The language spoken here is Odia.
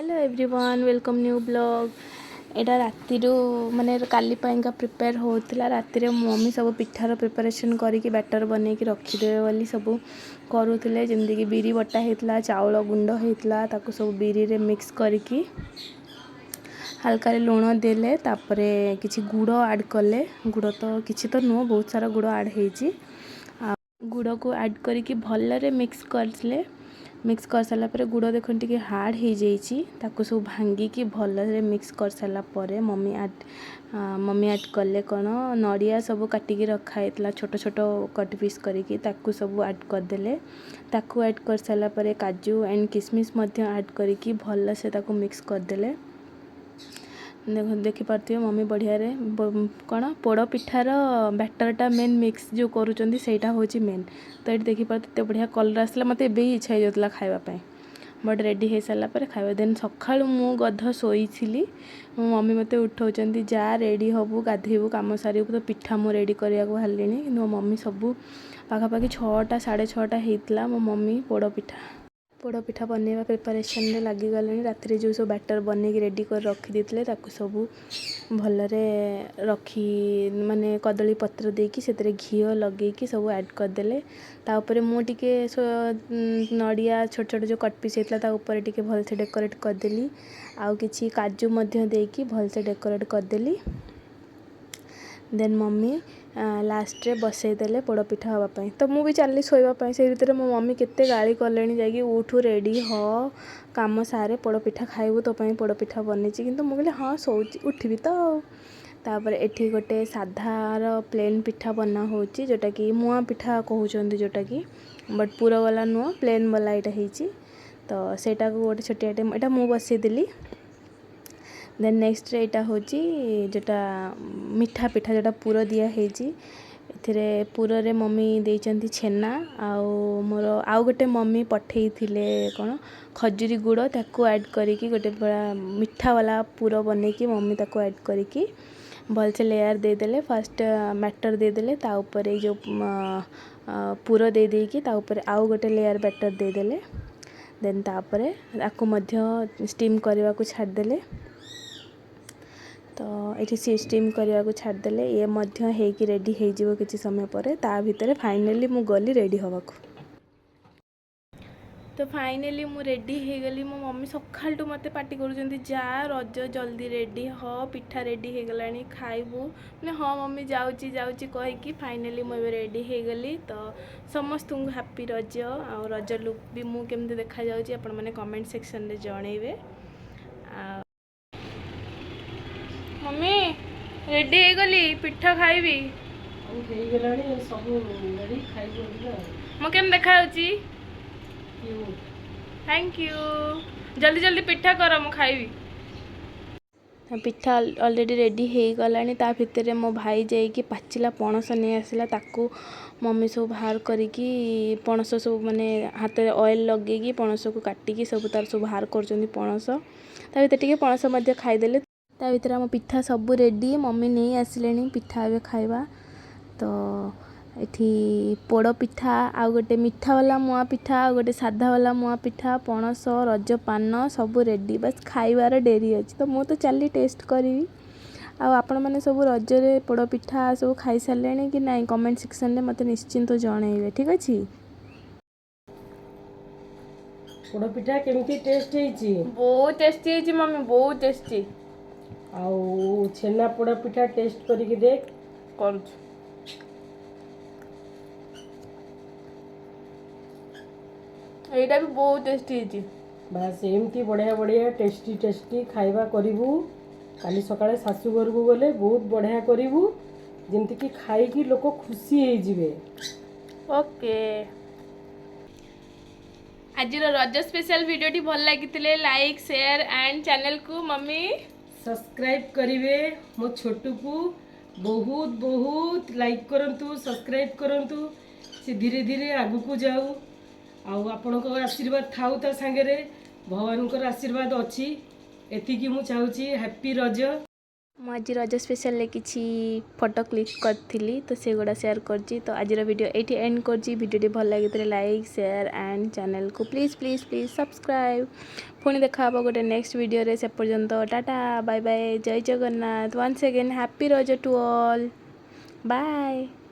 Hello everyone, welcome new vlog। ଏଇଟା ରାତିରୁ, ମାନେ କାଲି ପାଇଁକା ପ୍ରିପେୟାର ହେଉଥିଲା। ରାତିରେ ମମି ସବୁ ପିଠାର ପ୍ରିପାରେସନ୍ କରିକି, ବ୍ୟାଟର୍ ବନେଇକି ରଖିଦେବେ ବୋଲି ସବୁ କରୁଥିଲେ। ଯେମିତିକି ବିରି ବଟା ହେଇଥିଲା, ଚାଉଳ ଗୁଣ୍ଡ ହେଇଥିଲା, ତାକୁ ସବୁ ବିରିରେ ମିକ୍ସ କରିକି ହାଲକାରେ ଲୁଣ ଦେଲେ। ତାପରେ କିଛି ଗୁଡ଼ ଆଡ଼୍ କଲେ। ଗୁଡ଼ ତ କିଛି ତ ନୁହଁ, ବହୁତ ସାରା ଗୁଡ଼ ଆଡ଼୍ ହେଇଛି। ଆଉ ଗୁଡ଼କୁ ଆଡ଼୍ କରିକି ଭଲରେ ମିକ୍ସ କରିଥିଲେ। ମିକ୍ସ କରିସାରିଲା ପରେ ଗୁଡ଼ ଦେଖନ୍ତୁ ଟିକେ ହାର୍ଡ଼ ହେଇଯାଇଛି। ତାକୁ ସବୁ ଭାଙ୍ଗିକି ଭଲରେ ମିକ୍ସ କରିସାରିଲା ପରେ ମମି ଆଡ଼୍ କଲେ କ'ଣ, ନଡ଼ିଆ ସବୁ କାଟିକି ରଖା ହେଇଥିଲା ଛୋଟ ଛୋଟ କଟ୍ ପିସ୍ କରିକି, ତାକୁ ସବୁ ଆଡ଼୍ କରିଦେଲେ। ତାକୁ ଆଡ଼୍ କରିସାରିଲା ପରେ କାଜୁ ଆଣ୍ଡ କିସମିସ୍ ମଧ୍ୟ ଆଡ଼୍ କରିକି ଭଲସେ ତାକୁ ମିକ୍ସ କରିଦେଲେ। ଦେଖ, ଦେଖିପାରୁଥିବେ ମମି ବଢ଼ିଆରେ କ'ଣ ପୋଡ଼ ପିଠାର ବ୍ୟାଟରଟା ମେନ୍ ମିକ୍ସ ଯେଉଁ କରୁଛନ୍ତି, ସେଇଟା ହେଉଛି ମେନ୍। ତ ଏଇଠି ଦେଖିପାରୁଥିବେ, ଏତେ ବଢ଼ିଆ କଲର୍ ଆସିଲା, ମୋତେ ଏବେ ହିଁ ଇଚ୍ଛା ହେଇଯାଉଥିଲା ଖାଇବା ପାଇଁ। ବଟ୍ ରେଡ଼ି ହେଇସାରିଲା ପରେ ଖାଇବା। ଦେନ୍ ସକାଳୁ ମୁଁ ଗଧ ଶୋଇଥିଲି। ମୋ ମମି ମୋତେ ଉଠଉଛନ୍ତି, ଯା ରେଡ଼ି ହେବୁ, ଗାଧେଇବୁ, କାମ ସାରିବୁ, ତ ପିଠା ମୁଁ ରେଡ଼ି କରିବାକୁ ବାହାରିଲିଣି। କିନ୍ତୁ ମୋ ମମି ସବୁ ପାଖାପାଖି 6ଟା, 6:30 ହେଇଥିଲା, ମୋ ମମି ପୋଡ଼ ପିଠା ବନେଇବା ପ୍ରିପାରେସନ୍ରେ ଲାଗିଗଲେଣି। ରାତିରେ ଯେଉଁ ସବୁ ବ୍ୟାଟର୍ ବନେଇକି ରେଡ଼ି କରି ରଖିଦେଇଥିଲେ, ତାକୁ ସବୁ ଭଲରେ ରଖି, ମାନେ କଦଳୀ ପତ୍ର ଦେଇକି, ସେଥିରେ ଘିଅ ଲଗେଇକି ସବୁ ଆଡ଼୍ କରିଦେଲେ। ତା ଉପରେ ମୁଁ ଟିକେ ନଡ଼ିଆ ଛୋଟ ଛୋଟ ଯେଉଁ କଟ୍ ପିସ୍ ହେଇଥିଲା, ତା ଉପରେ ଟିକେ ଭଲସେ ଡେକୋରେଟ୍ କରିଦେଲି। ଆଉ କିଛି କାଜୁ ମଧ୍ୟ ଦେଇକି ଭଲସେ ଡେକୋରେଟ୍ କରିଦେଲି। ଦେନ୍ ମମି ଲାଷ୍ଟରେ ବସେଇଦେଲେ ପୋଡ଼ପିଠା ହେବା ପାଇଁ। ତ ମୁଁ ବି ଚାଲିଲି ଶୋଇବା ପାଇଁ। ସେଇ ଭିତରେ ମୋ ମମି କେତେ ଗାଳି କଲେଣି, ଯାଇକି ଉଠୁ, ରେଡ଼ି ହ, କାମ ସାରେ, ପୋଡ଼ପିଠା ଖାଇବୁ, ତୋ ପାଇଁ ପୋଡ଼ପିଠା ବନେଇଛି। କିନ୍ତୁ ମୁଁ କହିଲି, ହଁ, ଶୋଉଛି, ଉଠିବି ତ ଆଉ। ତାପରେ ଏଠି ଗୋଟେ ସାଧାର ପ୍ଲେନ୍ ପିଠା ବନା ହେଉଛି, ଯେଉଁଟାକି ମୁଆଁ ପିଠା କହୁଛନ୍ତି, ଯେଉଁଟାକି ବଟ୍ ପୁର ବାଲା ନୁହଁ, ପ୍ଲେନ୍ ବାଲା ଏଇଟା ହେଇଛି। ତ ସେଇଟାକୁ ଗୋଟେ ଛୋଟିଆଟେ ଏଇଟା ମୁଁ ବସେଇଦେଲି। ଦେନ୍ ନେକ୍ସଟରେ ଏଇଟା ହେଉଛି ଯେଉଁଟା ମିଠା ପିଠା, ଯେଉଁଟା ପୁର ଦିଆ ହେଇଛି। ଏଥିରେ ପୁରରେ ମମି ଦେଇଛନ୍ତି ଛେନା, ଆଉ ମୋର ଆଉ ଗୋଟେ ମମି ପଠେଇଥିଲେ କ'ଣ, ଖଜୁରୀ ଗୁଡ଼, ତାକୁ ଆଡ଼୍ କରିକି ଗୋଟେ ପୁରା ମିଠା ବାଲା ପୁର ବନେଇକି ମମି ତାକୁ ଆଡ଼୍ କରିକି ଭଲସେ ଲେୟାର୍ ଦେଇଦେଲେ। ଫାଷ୍ଟ ବ୍ୟାଟର୍ ଦେଇଦେଲେ, ତା ଉପରେ ଏଇ ଯେଉଁ ପୁର ଦେଇ ଦେଇକି ତା ଉପରେ ଆଉ ଗୋଟେ ଲେୟାର୍ ବ୍ୟାଟର୍ ଦେଇଦେଲେ। ଦେନ୍ ତାପରେ ତାକୁ ମଧ୍ୟ ଷ୍ଟିମ୍ କରିବାକୁ ଛାଡ଼ିଦେଲେ। ତ ଏଠି ସିଏ ଷ୍ଟିମ୍ କରିବାକୁ ଛାଡ଼ିଦେଲେ। ଇଏ ମଧ୍ୟ ହେଇକି ରେଡ଼ି ହେଇଯିବ କିଛି ସମୟ ପରେ। ତା ଭିତରେ ଫାଇନାଲି ମୁଁ ଗଲି ରେଡ଼ି ହେବାକୁ। ତ ଫାଇନାଲି ମୁଁ ରେଡ଼ି ହେଇଗଲି। ମୋ ମମି ସକାଳଠୁ ମୋତେ ପାଟି କରୁଛନ୍ତି, ଯା ରଜ, ଜଲ୍ଦି ରେଡ଼ି ହ, ପିଠା ରେଡ଼ି ହେଇଗଲାଣି, ଖାଇବୁ। ମାନେ ହଁ ମମି, ଯାଉଛି ଯାଉଛି କହିକି ଫାଇନାଲି ମୁଁ ଏବେ ରେଡ଼ି ହେଇଗଲି। ତ ସମସ୍ତଙ୍କୁ ହାପି ରଜ। ଆଉ ରଜ ଲୁକ୍ ବି ମୁଁ କେମିତି ଦେଖାଯାଉଛି, ଆପଣମାନେ କମେଣ୍ଟ ସେକ୍ସନରେ ଜଣେଇବେ। ଆଉ ମମି, ରେଡ଼ି ହେଇଗଲି, ପିଠା ଖାଇବି। ଆଉ ହେଇଗଲାଣି ସବୁ ରେଡ଼ି, ଖାଇବୁ ଏବେ ଆଉ। ମୁଁ କେମିତି ଦେଖାଯାଉଛି? କ୍ୟୁଟ୍। Thank you. ଜଲ୍ଦି ଜଲ୍ଦି ପିଠା କର, ମୁଁ ଖାଇବି। ପିଠା ଅଲରେଡ଼ି ରେଡ଼ି ହେଇଗଲାଣି। ତା ଭିତରେ ମୋ ଭାଇ ଯାଇକି ପାଚିଲା ପଣସ ନେଇ ଆସିଲା। ତାକୁ ମମି ସବୁ ବାହାର କରିକି, ପଣସ ସବୁ ମାନେ ହାତରେ ଅଏଲ୍ ଲଗେଇକି ପଣସକୁ କାଟିକି ସବୁ ତାର ସବୁ ବାହାର କରୁଛନ୍ତି ପଣସ। ତା ଭିତରେ ଟିକେ ପଣସ ମଧ୍ୟ ଖାଇଦେଲେ। ତା ଭିତରେ ଆମ ପିଠା ସବୁ ରେଡ଼ି, ମମି ନେଇ ଆସିଲେଣି ପିଠା, ଏବେ ଖାଇବା। ତ ଏଠି ପୋଡ଼ ପିଠା, ଆଉ ଗୋଟେ ମିଠା ବାଲା ମୁଆଁ ପିଠା, ଆଉ ଗୋଟେ ସାଧା ବାଲା ମୁଆଁ ପିଠା, ପଣସ, ରଜ ପାନ ସବୁ ରେଡ଼ି। ବାସ୍ ଖାଇବାର ଡେରି ଅଛି। ତ ମୁଁ ତ ଚାଲି ଟେଷ୍ଟ କରିବି। ଆଉ ଆପଣମାନେ ସବୁ ରଜରେ ପୋଡ଼ ପିଠା ସବୁ ଖାଇସାରିଲେଣି କି ନାହିଁ, କମେଣ୍ଟ ସେକ୍ସନରେ ମୋତେ ନିଶ୍ଚିନ୍ତ ଜଣେଇବେ। ଠିକ୍ ଅଛି। ପୋଡ଼ ପିଠା କେମିତି ଟେଷ୍ଟ ହେଇଛି? ବହୁତ ଟେଷ୍ଟି ହେଇଛି ମମି, ବହୁତ ଟେଷ୍ଟି। ଆଉ ଛେନା ପୋଡ଼ ପିଠା ଟେଷ୍ଟ କରିକି ଦେଖ। କରୁଛୁ। ଏଇଟା ବି ବହୁତ ଟେଷ୍ଟି ହେଇଛି। ବାସ୍, ଏମିତି ବଢ଼ିଆ ବଢ଼ିଆ ଟେଷ୍ଟି ଟେଷ୍ଟି ଖାଇବା କରିବୁ। କାଲି ସକାଳେ ଶାଶୁ ଘରକୁ ଗଲେ ବହୁତ ବଢ଼ିଆ କରିବୁ, ଯେମିତିକି ଖାଇକି ଲୋକ ଖୁସି ହେଇଯିବେ। ଓକେ। ଆଜିର ରଜ ସ୍ପେଶାଲ ଭିଡ଼ିଓଟି ଭଲ ଲାଗିଥିଲେ ଲାଇକ୍, ସେୟାର ଆଣ୍ଡ ଚ୍ୟାନେଲକୁ ମମି ସବସ୍କ୍ରାଇବ୍ କରିବେ। ମୋ ଛୋଟୁକୁ ବହୁତ ବହୁତ ଲାଇକ୍ କରନ୍ତୁ, ସବସ୍କ୍ରାଇବ୍ କରନ୍ତୁ, ସେ ଧୀରେ ଧୀରେ ଆଗକୁ ଯାଉ। ଆଉ ଆପଣଙ୍କ ଆଶୀର୍ବାଦ ଥାଉ ତା ସାଙ୍ଗରେ, ଭଗବାନଙ୍କର ଆଶୀର୍ବାଦ ଅଛି, ଏତିକି ମୁଁ ଚାହୁଁଛି। ହାପି ରଜ। ମୁଁ ଆଜି ରଜ ସ୍ପେଶାଲରେ କିଛି ଫଟୋ କ୍ଲିକ୍ କରିଥିଲି, ତ ସେଗୁଡ଼ା ସେୟାର କରିଛି। ତ ଆଜିର ଭିଡ଼ିଓ ଏଇଠି ଏଣ୍ଡ କରୁଛି। ଭିଡ଼ିଓଟି ଭଲ ଲାଗିଥିଲେ ଲାଇକ୍, ସେୟାର ଆଣ୍ଡ ଚ୍ୟାନେଲକୁ ପ୍ଲିଜ୍, ପ୍ଲିଜ୍, ପ୍ଲିଜ୍ ସବସ୍କ୍ରାଇବ୍। ପୁଣି ଦେଖା ହେବ ଗୋଟେ ନେକ୍ସଟ ଭିଡ଼ିଓରେ। ସେ ପର୍ଯ୍ୟନ୍ତ Tata, bye bye, Jay Jagannath. Once again, happy Raja to all. Bye.